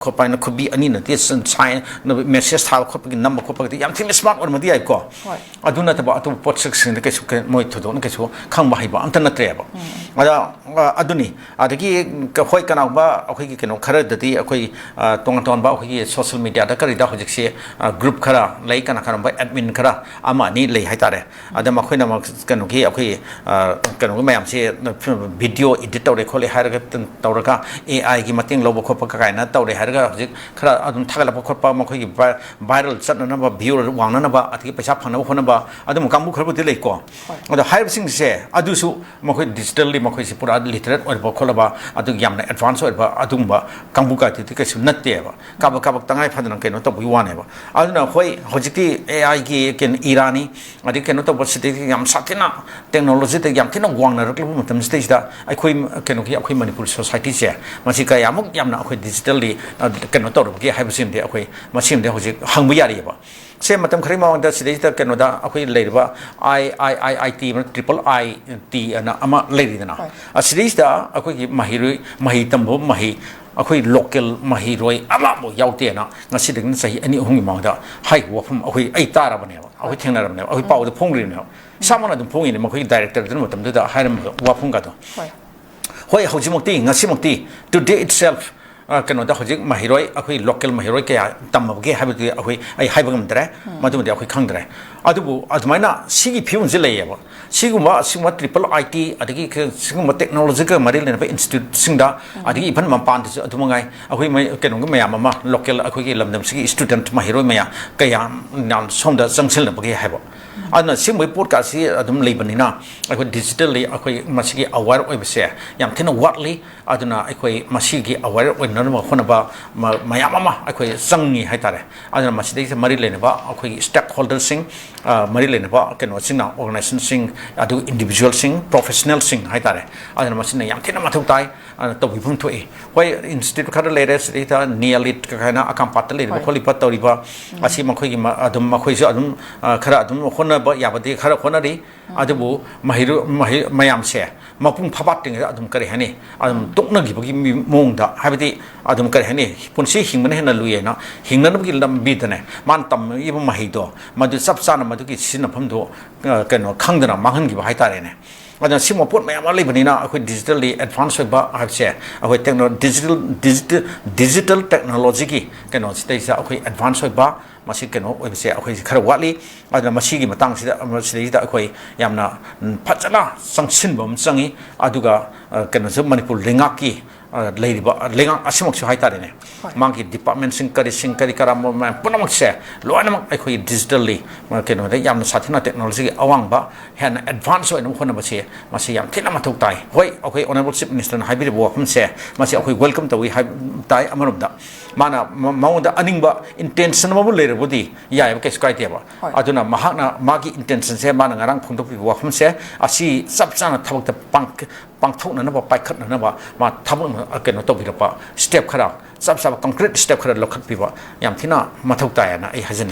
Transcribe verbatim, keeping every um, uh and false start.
ꯈꯣꯠꯄ ꯍꯥꯏꯅ ꯈꯨꯕꯤ ꯑꯅꯤ ꯅꯠꯇꯦ, ꯁꯥꯏꯟ, ꯃꯦꯁꯦꯖ ꯊꯥꯕ ꯈꯣꯠꯄꯒꯤ, ꯅꯝꯕ ꯈꯣꯠꯄꯒꯤ ꯌꯥꯝ ꯊꯤꯅ ꯁ꯭ꯃꯥꯔꯠ ꯑꯣꯏꯔꯝꯕꯗꯤ ꯌꯥꯏꯀꯣ꯫ ꯍꯣꯏ꯫ ꯑꯗꯨ ꯅꯠꯇꯕ ꯑꯇꯣꯞꯄ ꯄꯣꯠꯁꯛꯁꯤꯡꯗ ꯀꯩꯁꯨ ꯀꯩ-, ꯃꯣꯏ ꯊꯣꯏꯗꯣꯛꯅ ꯀꯩꯁꯨ ꯈꯪꯕ ꯍꯩꯕ ꯑꯝꯇ ꯅꯠꯇ꯭ꯔꯦꯕ꯫ ꯑꯗ, ꯑ, ꯑꯗꯨꯅꯤ꯫ ꯑꯗꯒꯤ ꯀ-, ꯍꯣꯏ, ꯀꯅꯥꯒꯨꯝꯕ ꯑꯩꯈꯣꯏꯒꯤ ꯀꯩꯅꯣ ꯈꯔꯗꯗꯤ ꯑꯩꯈꯣꯏ, ꯑ, ꯇꯣꯉꯥꯟ ꯇꯣꯉꯥꯟꯕ ꯑꯩꯈꯣꯏꯒꯤ ꯁꯣꯁꯦꯜ ꯃꯦꯗꯤꯌꯥꯗ ꯀꯔꯤꯗ ꯍꯧꯖꯤꯛꯁꯦ, ꯑ, ꯒ꯭ꯔꯨꯞ ꯈꯔ ꯂꯩ, ꯀꯅꯥ ꯀꯅꯥꯒꯨꯝꯕ ꯑꯦꯗꯃꯤꯟ ꯈꯔ ꯑꯃ ꯑꯅꯤ ꯂꯩ ꯍꯥꯏꯇꯥꯔꯦ꯫ ꯑꯗ ꯃꯈꯣꯏꯅ ꯑꯃꯨꯛ ꯀꯩꯅꯣꯒꯤ ꯑꯩꯈꯣꯏ, ꯑ, ꯀꯩꯅꯣꯒꯤ ꯃꯌꯥꯝꯁꯦ, ꯚꯤꯗꯤꯑꯣ ꯏꯗꯤꯠ ꯇꯧꯔꯦ ꯈꯣꯠꯂꯦ ꯍꯥꯏꯔꯒ ꯇ-, ꯇꯧꯔꯒ ꯑꯦ ꯑꯥꯏꯒꯤ ꯃꯇꯦꯡ ꯂꯧꯕ ꯈꯣꯠꯄ ꯀꯥꯏꯅ ꯇꯧꯔꯦ ꯍꯥꯏꯔꯒ ꯍꯧꯖꯤꯛ ꯈꯔ ꯑꯗꯨꯝ ꯊꯥꯒꯠꯂꯛꯄ ꯈꯣꯠꯄ, ꯃꯈꯣꯏꯒꯤ ꯚꯥꯏ-, ꯚꯥꯏꯔꯦꯜ ꯆꯠꯅꯅꯕ, ꯚ꯭ꯌꯨ ꯋꯥꯡꯅꯅꯕ, ꯑꯗꯒꯤ ꯄꯩꯁꯥ ꯐꯪꯅꯕ ꯍꯣꯠꯅꯕ ꯑꯗꯨꯝꯕ ꯀꯥꯡꯕꯨ ꯈꯔꯕꯨꯗꯤ ꯂꯩꯀꯣ꯫ ꯍꯣꯏ꯫ ꯑꯗꯣ ꯍꯥꯏꯔꯤꯕꯁꯤꯡꯁꯦ ꯑꯗꯨꯁꯨ ꯃꯈꯣꯏ ꯗꯤꯖꯤꯇꯦꯜꯂꯤ ꯃꯈꯣꯏꯁꯦ ꯄꯨꯔꯥ ꯂꯤꯇꯔꯦꯠ ꯑꯣꯏꯔꯕ ꯈꯣꯠꯂꯕ, ꯑꯗꯨ ꯌꯥꯝꯅ ꯑꯦꯗꯚꯥꯟꯁ ꯑꯣꯏꯔꯕ ꯑꯗꯨꯒꯨꯝꯕ ꯀꯥꯡꯕꯨ ꯀꯥꯇꯤꯗꯤ ꯀꯩꯁꯨ ꯅꯠꯇꯦꯕ꯫ ꯀꯥꯕꯛ ꯀꯥꯕꯛ ꯇꯉꯥꯏ ꯐꯗꯅ ꯀꯩꯅꯣ ꯇꯧꯕꯒꯤ ꯋꯥꯅꯦꯕ꯫ ꯑꯗꯨꯅ ꯍꯣꯏ, ꯍꯧꯖꯤꯛꯇꯤ ꯑꯦ ꯑꯥꯏꯒꯤ ꯀꯩꯅꯣ ꯏꯔꯥꯅꯤ, ꯑꯗꯩ ꯀꯩꯅꯣ ꯇꯧꯕꯁꯤꯗꯒꯤ ꯌꯥꯝ ꯁꯥꯊꯤꯅ ꯇꯦꯛꯅꯣꯂꯣꯖꯤꯗ ꯌꯥꯝ ꯊꯤꯅ ꯋꯥꯡꯅꯔꯛꯂꯕ ꯃꯇꯝꯁꯤꯗꯩꯁꯤꯗ ꯑꯩꯈꯣꯏ ꯀꯩꯅꯣꯒꯤ, ꯑꯩꯈꯣꯏ ꯃꯅꯤꯄꯨꯔ ꯁꯣꯁꯥꯏꯇꯤꯁꯦ ꯃꯁꯤ ꯀꯌꯥꯃꯨꯛ ꯌꯥꯝꯅ ꯑꯩꯈꯣꯏ ꯗꯤꯖꯤꯇꯦꯜꯂꯤ, ꯑ, ꯀꯩꯅꯣ ꯇꯧꯔꯕꯒꯦ ꯍꯥꯏꯕꯁꯤꯃꯗꯤ ꯑꯩꯈꯣꯏ ꯃꯁꯤꯃꯗꯤ ꯍꯧꯖꯤꯛ ꯍꯪꯕ ꯌꯥꯔꯤꯑꯕ꯫ ꯁꯦ, ꯃꯇꯝ ꯈꯔꯒꯤ ꯃꯃꯥꯡꯗ ꯁꯤꯗꯩꯁꯤꯗ ꯀꯩꯅꯣꯗ ꯑꯩꯈꯣꯏ ꯂꯩꯔꯤꯕ ꯑꯥꯏ ꯑꯥꯏ ꯑꯥꯏ ꯑꯥꯏ ꯇꯤ ꯑꯃ, ꯇ꯭ꯔꯤꯄꯜ ꯑꯥꯏ ꯇꯤ ꯑꯅ ꯑꯃ ꯂꯩꯔꯤꯗꯅ, ꯍꯣꯏ꯫ ꯑꯁꯤꯗꯩꯁꯤꯗ ꯑꯩꯈꯣꯏꯒꯤ ꯃꯍꯩꯔꯣꯏ, ꯃꯍꯩ ꯇꯝꯕ ꯃꯍꯩ, ꯑꯩꯈꯣꯏ ꯂꯣꯀꯦꯜ ꯃꯍꯩꯔꯣꯏ ꯑꯃꯐꯥꯎ ꯌꯥꯎꯗꯦꯅ ꯉꯁꯤꯗꯒꯤꯅ ꯆꯍꯤ ꯑꯅꯤ ꯑꯍꯨꯝꯒꯤ ꯃꯃꯥꯡꯗ ꯍꯥꯏꯈꯤꯕ ꯋꯥꯐꯝ ꯑꯩꯈꯣꯏ, ꯑꯩ ꯇꯥꯔꯕꯅꯦꯕ, ꯑꯩꯈꯣꯏ ꯊꯦꯡꯅꯔꯕꯅꯦꯕ, ꯑꯩꯈꯣꯏ ꯄꯥꯎꯗ ꯐꯣꯡꯈ꯭ꯔꯤꯕꯅꯦꯕ꯫ ꯏꯁꯥꯃꯛꯅ ꯑꯗꯨꯝ ꯐꯣꯡꯉꯤꯅꯦ, ꯃꯈꯣꯏꯒꯤ ꯗꯥꯏꯔꯦꯛꯇꯔꯗꯨꯅ ꯃꯇꯝꯗꯨꯗ ꯍꯥꯏꯔꯝꯕ ꯋꯥꯐꯝꯒꯗꯣ꯫ ꯍꯣꯏ꯫ ꯍꯣꯏ, ꯍꯧꯖꯤꯛꯃꯛꯇꯤ, ꯉꯁꯤꯃꯛꯇꯤ, ꯇꯨ ꯗꯦ ꯏꯠꯁꯦꯜꯐ, ꯑ, ꯀꯩꯅꯣꯗ ꯍꯧꯖꯤꯛ ꯃꯍꯩꯔꯣꯏ, ꯑꯩꯈꯣꯏ ꯂꯣꯀꯦꯜ ꯃꯍꯩꯔꯣꯏ ꯀꯌꯥ ꯇꯝꯃꯕꯒꯦ ꯍꯥꯏꯕꯗꯨꯗꯤ ꯑꯩꯈꯣꯏ, ꯑꯩ ꯍꯥꯏꯕ ꯉꯝꯗ꯭ꯔꯦ, ꯃꯗꯨꯃꯗꯤ ꯑꯩꯈꯣꯏ ꯈꯪꯗ꯭ꯔꯦ꯫ ꯑꯗꯨꯕꯨ ꯑꯗꯨꯃꯥꯏꯅ ꯁꯤꯒꯤ ꯐꯤꯕꯝꯁꯤ ꯂꯩꯌꯦꯕ꯫ ꯁꯤꯒꯨꯝꯕ, ꯁꯤꯒꯨꯝꯕ ꯇ꯭ꯔꯤꯄꯜ ꯑꯥꯏ ꯇꯤ, ꯑꯗꯒꯤ ꯀ-, ꯁꯤꯒꯨꯝꯕ ꯇꯦꯛꯅꯣꯂꯣꯖꯤꯒ ꯃꯔꯤ ꯂꯩꯅꯕ ꯏꯟꯁꯇꯤꯇ꯭ꯌꯨꯠꯁꯤꯡꯗ, ꯑꯗꯒꯤ ꯏꯚꯟ ꯃꯄꯥꯟꯗꯁꯨ ꯑꯗꯨ ꯃꯉꯥꯏ, ꯑꯩꯈꯣꯏ ꯃꯩ-, ꯀꯩꯅꯣꯒꯤ ꯃꯌꯥꯝ ꯑꯃ, ꯂꯣꯀꯦꯜ ꯑꯩꯈꯣꯏꯒꯤ ꯂꯝꯗꯝꯁꯤꯒꯤ ꯏꯁꯇꯨꯗꯦꯟꯠ ꯃꯍꯩꯔꯣꯏ ꯃꯌꯥꯝ ꯀꯌꯥ ꯌꯥꯝ ꯁꯣꯝꯗ ꯆꯪꯁꯤꯜꯂꯕꯒꯦ ꯍꯥꯏꯕ꯫ ꯑꯗꯨꯅ ꯁꯤꯒꯨꯝꯕꯒꯤ ꯄꯣꯠꯀꯥꯁꯤ ꯑꯗꯨꯝ ꯂꯩꯕꯅꯤꯅ, ꯑꯩꯈꯣꯏ ꯗꯤꯖꯤꯇꯦꯜꯂꯤ ꯑꯩꯈꯣꯏ ꯃꯁꯤꯒꯤ ꯑꯋꯦꯔ ꯑꯣꯏꯕꯁꯦ ꯌꯥꯝ ꯊꯤꯅ ꯋꯥꯠꯂꯤ꯫ ꯑꯗꯨꯅ ꯑꯩꯈꯣꯏ ꯃꯁꯤꯒꯤ ꯑꯋꯦꯔ ꯑꯣꯏꯅꯅꯕ ꯍꯣꯠꯅꯕ ꯃ-, ꯃꯌꯥꯝ ꯑꯃ ꯑꯩꯈꯣꯏ ꯆꯪꯉꯤ ꯍꯥꯏꯇꯥꯔꯦ꯫ ꯑꯗꯨꯅ ꯃꯁꯤꯗꯩꯁꯤꯗ ꯃꯔꯤ ꯂꯩꯅꯕ ꯑꯩꯈꯣꯏꯒꯤ ꯁ꯭ꯇꯦꯛ ꯍꯣꯜꯗꯔꯁꯤꯡ, ꯑ, ꯃꯔꯤ ꯂꯩꯅꯕ ꯀꯩꯅꯣꯁꯤꯡꯅ, ꯑꯣꯔꯒꯅꯥꯏꯖꯦꯁꯟꯁꯤꯡ, ꯑꯗꯨꯒ ꯏꯟꯗꯤꯕꯤꯖꯨꯋꯦꯜꯁꯤꯡ, ꯄ꯭ꯔꯣꯐꯦꯁꯅꯦꯜꯁꯤꯡ ꯍꯥꯏꯇꯥꯔꯦ, ꯑꯗꯨꯅ ꯃꯁꯤꯅ ꯌꯥꯝ ꯊꯤꯅ ꯃꯊꯧ ꯇꯥꯏ꯫ ꯑ, ꯇꯧꯕꯤꯐꯝ ꯊꯣꯛꯏ꯫ ꯍꯣꯏ, ꯏꯟꯁꯇꯤꯇ꯭ꯌꯨꯠ ꯈꯔ ꯂꯩꯔꯦ, ꯁꯤꯗꯩꯗ ꯅꯤꯌꯥꯂꯤꯠ ꯀꯥꯏꯅ ꯑꯀꯥꯝꯄꯥꯠꯇ ꯂꯩꯔꯤꯕ ꯍꯣꯏ꯫ ꯈꯣꯠꯂꯤꯕ ꯇꯧꯔꯤꯕ, ꯎꯝ꯫ ꯑꯁꯤ ꯃꯈꯣꯏꯒꯤ ꯃ-, ꯑꯗꯨꯝ, ꯃꯈꯣꯏꯁꯨ ꯑꯗꯨꯝ, ꯑ, ꯈꯔ ꯑꯗꯨꯝ ꯍꯣꯠꯅꯕ ꯌꯥꯕꯗꯤ ꯈꯔ ꯍꯣꯠꯅꯔꯤ꯫ ꯎꯝ꯫ ꯑꯗꯨꯕꯨ ꯃꯍꯩꯔꯣ-, ꯃꯍꯩ-, ꯃꯌꯥꯝꯁꯦ ꯃꯄꯨꯡ ꯐꯥꯕꯥꯠꯇ꯭ꯔꯤꯉꯩꯗ ꯑꯗꯨꯝ, ꯀꯔꯤ ꯍꯥꯏꯅꯤ, ꯑꯗꯨꯝ, ꯎꯝ꯫ ꯇꯣꯛꯅꯈꯤꯕꯒꯤ ꯃꯤ-, ꯃꯑꯣꯡꯗ, ꯍꯥꯏꯕꯗꯤ ꯑꯗꯨꯝ, ꯀꯔꯤ ꯍꯥꯏꯅꯤ, ꯄꯨꯟꯁꯤ ꯍꯤꯡꯕꯅ ꯍꯦꯟꯅ ꯂꯨꯏ ꯍꯥꯏꯅ ꯍꯤꯡꯅꯅꯕꯒꯤ ꯂꯝꯕꯤꯗꯅꯦ, ꯃꯥꯅ ꯇꯝꯃꯛꯏꯕ ꯃꯍꯩꯗꯣ, ꯃꯗꯨ ꯆꯞ ꯆꯥꯅ ꯃꯗꯨꯒꯤ ꯁꯤꯖꯤꯟꯅꯐꯝꯗꯣ, ꯑ, ꯀꯩꯅꯣ, ꯈꯪꯗꯅ ꯃꯥꯡꯍꯟꯈꯤꯕ ꯍꯥꯏꯇꯥꯔꯦꯅꯦ꯫ ꯑꯗꯨꯅ ꯁꯤꯒꯨꯝꯕ ꯄꯣꯠ ꯃꯌꯥꯝ ꯑꯃ ꯂꯩꯕꯅꯤꯅ, ꯑꯩꯈꯣꯏ ꯗꯤꯖꯤꯇꯦꯜꯂꯤ ꯑꯦꯗꯚꯥꯟꯁ ꯑꯣꯏꯕ ꯍꯥꯏꯕꯁꯦ, ꯑꯩꯈꯣꯏ ꯇꯦꯛꯅꯣ-, ꯗꯤꯖꯤꯇꯦꯜ, ꯗꯤꯖꯤꯇꯦꯜ, ꯗꯤꯖꯤꯇꯦꯜ ꯇꯦꯛꯅꯣꯂꯣꯖꯤꯒꯤ ꯀꯩꯅꯣꯁꯤꯗꯩꯁꯤꯗ ꯑꯩꯈꯣꯏ ꯑꯦꯗꯚꯥꯟꯁ ꯑꯣꯏꯕ, ꯃꯁꯤ ꯀꯩꯅꯣ ꯑꯣꯏꯕꯁꯦ ꯑꯩꯈꯣꯏꯁꯦ ꯈꯔ ꯋꯥꯠꯂꯤ꯫ ꯑꯗꯨꯅ ꯃꯁꯤꯒꯤ ꯃꯇꯥꯡꯁꯤꯗ, ꯃꯁꯤꯗꯩꯁꯤꯗ ꯑꯩꯈꯣꯏ ꯌꯥꯝꯅ, ꯎꯝ, ꯐꯖꯅ ꯆꯪꯁꯤꯟꯕ ꯑꯃ ꯆꯪꯉꯤ꯫ ꯑꯗꯨꯒ, ꯑ, ꯀꯩꯅꯣꯁꯨ, ꯃꯅꯤꯄꯨꯔ ꯂꯩꯉꯥꯛꯀꯤ, ꯑ, ꯂꯩꯔꯤꯕ, ꯑ, ꯂꯩꯉꯥꯛ ꯑꯁꯤꯃꯛꯁꯨ ꯍꯥꯏꯇꯥꯔꯦꯅꯦ, ꯍꯣꯏ꯫ ꯃꯥꯒꯤ ꯗꯤꯄꯥꯔꯠꯃꯦꯟꯁꯤꯡ, ꯀꯔꯤꯁꯤꯡ, ꯀꯔꯤ ꯀꯔꯥ ꯃꯌꯥꯝ ꯄꯨꯝꯅꯃꯛꯁꯦ ꯂꯣꯏꯅꯃꯛ ꯑꯩꯈꯣꯏꯒꯤ ꯗꯤꯖꯤꯇꯦꯜꯂꯤ, ꯑ, ꯀꯩꯅꯣꯗ ꯌꯥꯝꯅ ꯁꯥꯊꯤꯅ ꯇꯦꯛꯅꯣꯂꯣꯖꯤꯒꯤ ꯑꯋꯥꯡꯕ ꯍꯦꯟꯅ ꯑꯦꯗꯚꯥꯟꯁ ꯑꯣꯏꯅꯕ ꯍꯣꯠꯅꯕꯁꯦ, ꯃꯁꯤ ꯌꯥꯝ ꯊꯤꯅ ꯃꯊꯧ ꯇꯥꯏ꯫ ꯍꯣꯏ, ꯑꯩꯈꯣꯏ ꯑꯣꯅꯔꯦꯕꯜ ꯆꯤꯐ ꯃꯤꯅꯤꯁꯇꯔꯅ ꯍꯥꯏꯕꯤꯔꯤꯕ ꯋꯥꯐꯝꯁꯦ, ꯃꯁꯤ ꯑꯩꯈꯣꯏ ꯋꯦꯜꯀꯝ ꯇꯧꯏ ꯍꯥꯏꯕ ꯇꯥꯏ꯫ ꯑꯃꯔꯣꯝꯗ ꯃꯥꯅ ꯃ-, ꯃꯉꯣꯟꯗ ꯑꯅꯤꯡꯕ ꯏꯟꯇꯦꯟꯁꯟ ꯑꯃꯕꯨ ꯂꯩꯔꯕꯨꯗꯤ ꯌꯥꯏꯑꯕ, ꯀꯩꯁꯨ ꯀꯥꯏꯗꯦꯕ꯫ ꯍꯣꯏ꯫ ꯑꯗꯨꯅ ꯃꯍꯥꯛꯅ ꯃꯥꯒꯤ ꯏꯟꯇꯦꯟꯁꯟꯁꯦ ꯃꯥꯅ ꯉꯔꯥꯡ ꯐꯣꯡꯗꯣꯛꯄꯤꯕ ꯋꯥꯐꯝꯁꯦ, ꯑꯁꯤ ꯆꯞ ꯆꯥꯅ ꯊꯕꯛꯇ ꯄꯥꯡ-, ꯄꯥꯡꯊꯣꯛꯅꯅꯕ, ꯄꯥꯏꯈꯠꯅꯅꯕ ꯃꯥ ꯊꯕꯛ ꯑꯃ, ꯀꯩꯅꯣ ꯇꯧꯕꯤꯔꯛꯄ, ꯁ꯭ꯇꯦꯞ ꯈꯔ, ꯆꯞ ꯆꯥꯕ ꯀꯪꯀ꯭ꯔꯤꯠ ꯁ꯭ꯇꯦꯞ ꯈꯔ ꯂꯧꯈꯠꯄꯤꯕ ꯌꯥꯝ ꯊꯤꯅ ꯃꯊꯧ ꯇꯥꯏ ꯍꯥꯏꯅ ꯑꯩ ꯍꯥꯏꯖꯅꯤꯡꯉꯤ꯫